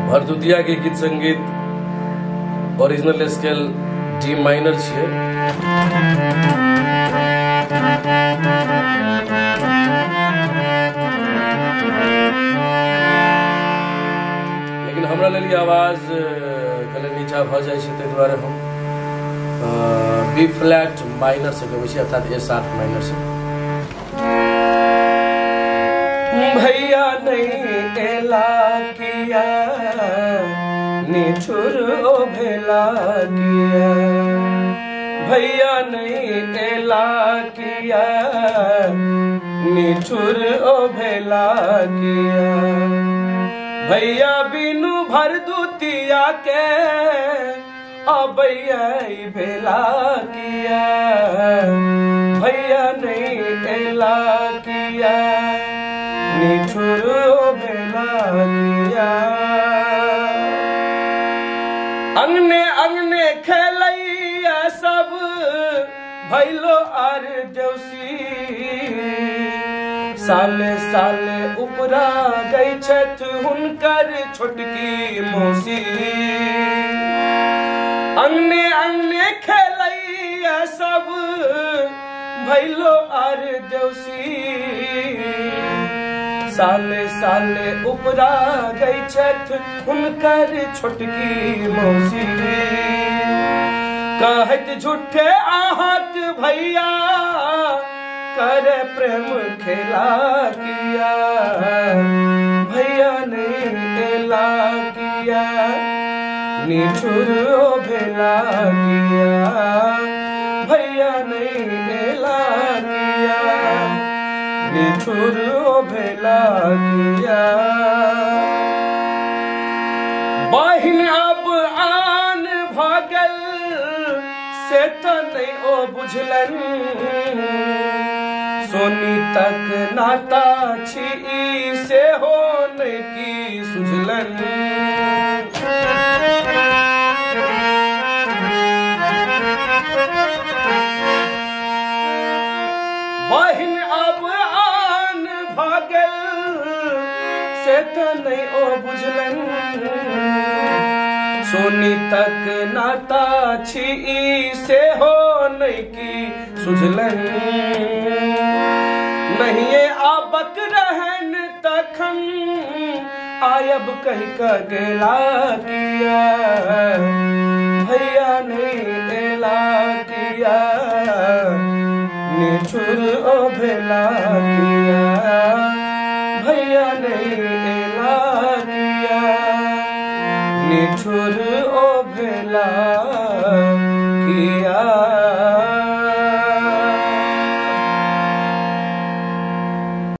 भरदुतिया के गीत संगीत ओरिजिनल स्केल डी माइनर छियै। लेकिन हमरा लेल ई आवाज कने नीचा भऽ जाइ छै, ताहि दुआरे हम बी फ्लैट माइनर से गबै छी, अर्थात ए सात माइनर से। भैया नहीं एला किया, निठुर ओ भेला किया। भैया नहीं एला किया, निठुर ओ भेला किया। भैया बिनु भरदुतिया के अबैया भेला किया। भैया नहीं एला किया, निठुर ओ भेला किया। अंगने अंगने खेलैया सब भैलो आर देवसी। साले साले उपरा गई छथि हुनकर छोटकी मौसी। अंगने अंगने खेलैया सब भैलो आर देवसी। साले साले उपरा गई छथि हुनकर छोटकी मौसी। कहत झूठे आहत भैया करे प्रेम खेला किया। भैया नहीं एला किया, निठुर ओ भेला किया। भैया नहीं एला किया, निठुर ओ भेला किया। बहिन अब आन भगल से तो नहीं ओ बुझलन। सोनी तक नाता छी से हो नहीं की सुझलन। बहिन अब आन भगल से तो नहीं ओ बुझलन। सोनी तक नाता छी से हो नहीं की सुझलन। नहीं आबक रहन तखन आयब कह क गेला किया। भैया नहीं एला किया, निठुर ओ भेला किया। भैया नहीं एला किया, निठुर ओ भेला